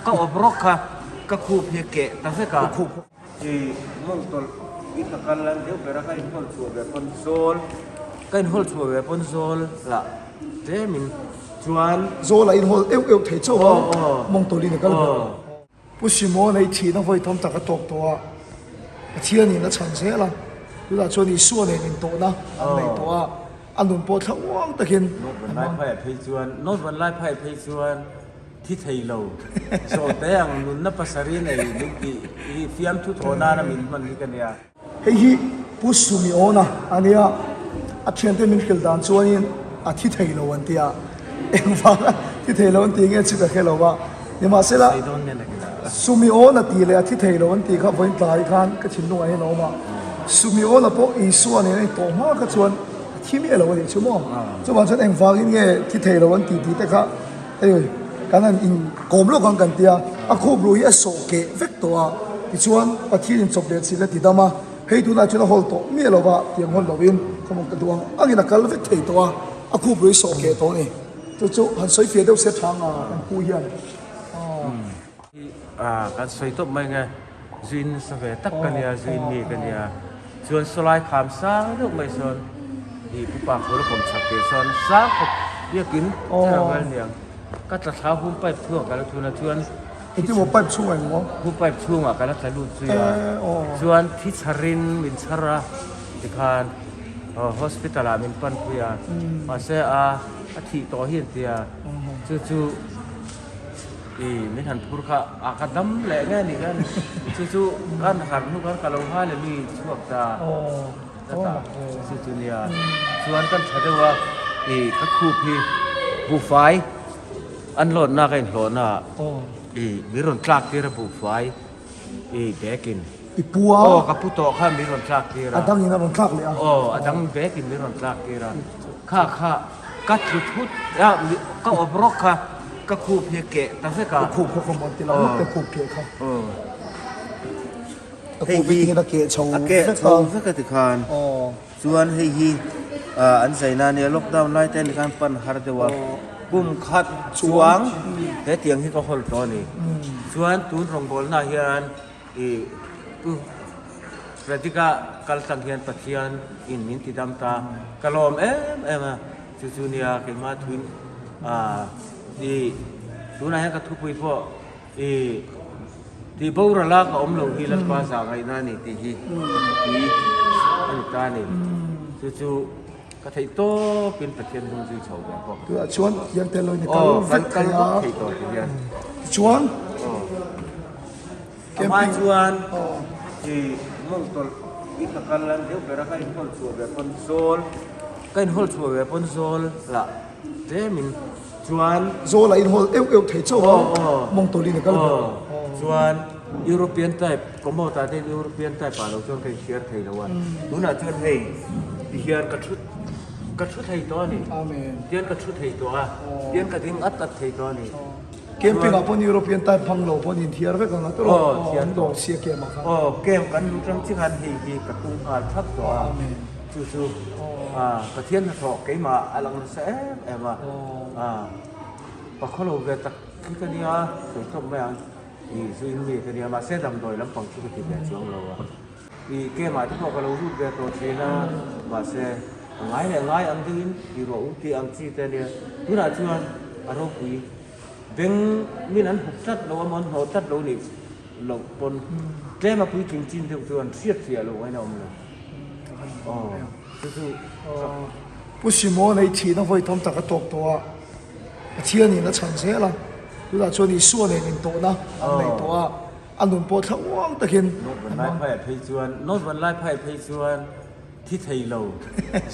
ka awp rawk kha ka khup hi a keh ta vek a. I mawng tawlh i ka kal an deuh ber a, ka inhawl chhuah ve pawn zawl, ka inhawl chhuah ve pawn zawl lah tlemin chuan. Zawl a inhawl euh euh thei chauh a, mawng tawlhin a kal ber. Pu Simona i thihna vawi tam tak a tawk tawh a, Pathianin a chhan zel a, tunah chuan Isua nen intawhna an nei tawh a, a nun pawh thla uang takin a hmang. North Vanlaiphai phei chuan thi thei lo, zawhte ang nunna pasarih nei min tih hi fiamthu thawh nana min hman hi ka nia. Hei hi Pu Sumiona a nia, a thiante min hrilh dan chuanin a thi thei lo an tia, engvanga thi thei lo an tih nge chu ka hre lo a, nimahsela Sumiona tih leh a thi thei lo an tih kha vawiin tlai khan ka thinlungah hian a awm a, Sumiona pawh Isua nen a intawh hma kha chuan a thi miah lo a nih chu maw, chuvang chuan engvangin nge thi thei lo an tih tih te kha Hei kan han inkawm lawk ang kan tia, a khup ruh hi a sawh keh vek tawh a, tichuan Pathian in chawp leh chilh a ti dam a, hei tunah chuan a hawl tawh miah lo va, tiang hawl lovin khawmawk ta duh ang angin a kal vek thei tawh a, a khup ruh hi sawh keh tawh a ni. Chu chu han sawi fiah deuh se tha ang a kan pu hian. A kan sawi tawp mai nge, zuin nasa ve tak ka nia, zuin mi ka nia. Chuan sawlai kham sang deuh mai sawn ih pupa khawl a kawm chak tih sawn sang khawp biakin chera vel niang. Ka tla thla hum pipe chhungah ka la thun a chuan Engtin maw pipe chhungah eng maw? Hum pipe chhungah ka la tla lut zui a, chuan thi chharin min chhar a tikhan hospital ah min pan pui a, mahse a a thih tawh hi an ti a, chu chu. I min han phur kha a ka dam leh nge ni khan chu chu kan har hnu khan ka lo ha leh mi chhuak ta ka ta chu chu nia chuan kan tha deuh a i ka khup hi buhfai an lawt na ka inhlawh na i min rawn tlak tir a buhfai i bag in I pu a aw ka pu tawh kha min rawn tlak tir a a dang in a rawn tlak leh a aw a dang bag in min rawn tlak tir a kha kha Ka tlu thut a, ka awp rawk kha ka khup hi a keh ta vek a. Ka khup kha ka mawn ti lo ngawt te khup keh kha. Ka khup hi a keh chho vek a. A keh chho vek a tikhan. Chuan hei hi an zai na nia lockdown lai te ni khan pan har deuh a. Kum khat chuang he tiang hi ka hawl tawh a ni. Chuan tun rawngbawlna hian I Pu Frederick-a kal tlang hian Pathian in min ti dam ta, ka lawm em em a, chu chu nia keimah thuin i tunah hian ka thupui pawh i tih boral a ka awm lo hi Lalpa zah ngaihna a ni tih hi ka thupui a ni ta a ni, chu chu ka theih tawpin Pathian hnung zui chho ve bawk. Tunah chuan Pathian tel loin i kal vek thei a, tichuan. A hma chuan i mawng tawlh i ka kal an deuh ber a, ka inhawl chhuah ve pawn zawl, ka inhawl chhuah ve pawn zawl lah tlemin chuan. Zawl a inhawl euh euh thei chauh a, mawng tawlhin a kal ber. Chuan European type, commode ah te hian European type ah lo chuan ka inchhiar thei lo a, tunah chuan hei tihian ka thu ka thu thei tawh a ni, tihian ka thu thei tawh a, tihian ka ding at at thei tawh a ni. Camping ah pawh European type hmang lo pawh an inthiar vek ang a tawrh an lawng sia camp ah khan. Aw camp kan luh tang chiah khan hei hi ka tum nghal thap tawh a chu chu Pathian hnathawh keimah a lang nasa em em a pakhaw lo ve tak hi ka nia sawi tawp mai ang i zu in mi ka nia mahse damdawi lampang chu ka ti ve chuang lo a. I camp ah te pawh ka lo lut ve tawh thin a, mahse a ngai leh ngai ang deuhin ti rawh u tih ang chi te a nia. Tunah chuan a ropui beng min an hup tlat lo a maw an hnawh tlat lo nih loh pawn tlem a puitling chin deuh chuan hriat fiah loh ngaina awm lo. Aw chu chu Pu Simona i thihna vawi tam tak a tawk tawh a, Pathianin a chhan zel a, tunah chuan Isua nen intawhna an nei tawh a. A nun pawh thla uang takin Note van lai phai ah phei chuan Note van lai phai phei chuan thi thei lo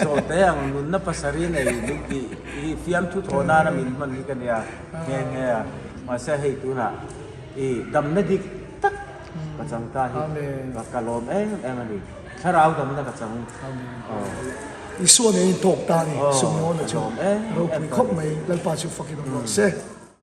zawhte ang nunna pasarih nei min tih hi fiamthu thawh nana min hman hi ka nia nghe nghe a mahse hei tunah i damna dik tak ka chang ta hi ka lawm em em a ni thlarau damna ka chang aw. Isua nen in tawk ta a ni Sumiona chu ropui khawp mai Lalpa chu fakin awm rawh se.